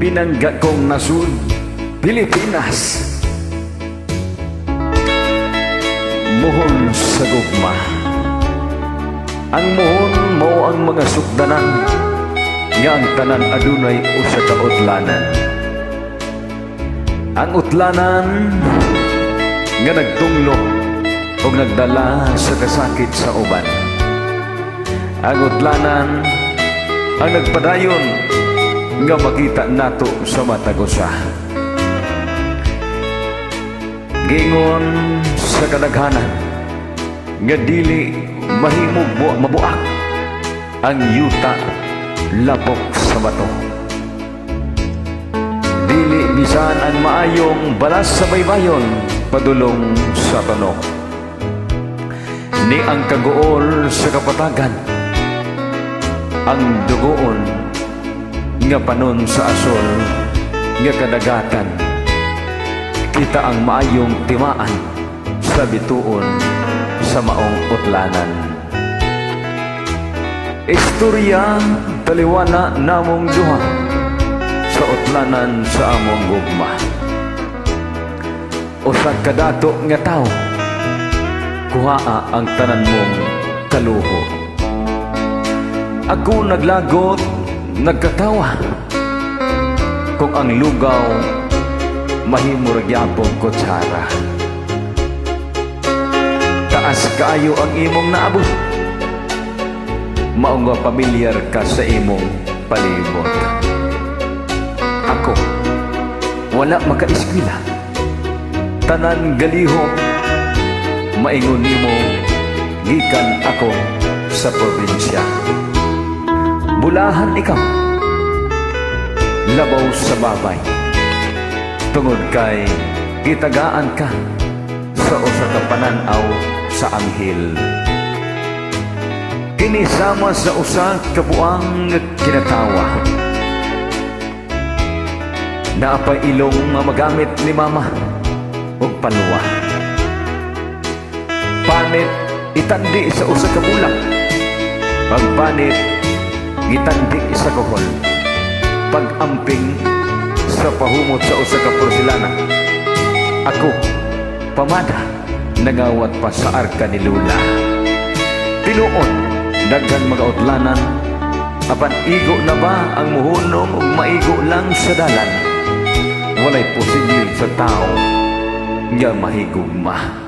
Pinangga kong nasud, Pilipinas. Muhon sa gugma. Ang muhon mao ang mga sukdanan nga ang tanan adunay usa ka utlanan. Ang utlanan nga nagtunglo ug nagdala sa kasakit sa uban. Ang utlanan ang nagpadayon nga makita nato sa matag usa. Giingon sa kadaghanan nga dili mahimog mabuak ang yuta lapok sa bato. Dili bisan ang maayong balas sa baybayon padulong sa tanok. Ni ang kaguol sa kapatagan, ang dugoon nga panon sa asol nga kadagatan, kita ang maayong timaan sa bituon sa maong utlanan. Istorya taliwana namong duha sa utlanan sa among gugma. Usa ka dato nga tawo, kuhaa ang tanan mong kaluho. Ako naglagot, nagkatawa. Kung ang lugaw, mahimo ra gyapon kutsara. Taas kaayo ang imong naabot. Mao nga pamilyar ka sa imong palibot. Ako, wala makaeskwela. Tanan galihok, maingon nimo, gikan ako sa probinsya. Bulahan ikaw, labaw sa babay. Tungod kay gitagaan ka sa usa ka panan-aw sa anghel. Kini sama sa usa ka buang nga kinatawa. Naa pay ilong nga magamit ni mama ug paluwa. Panit itandi sa usa ka bulak. Pagpanit gitandi sa kohol. Pag-amping sa pahumot sa usa ka porselana. Ako, pamada, nangawat pa sa arka ni Lula. Tinuod, daghan mga utlanan, apan igo na ba ang muhunong ug maigo lang sa dalan? Walay posible sa tao nga mahigugma.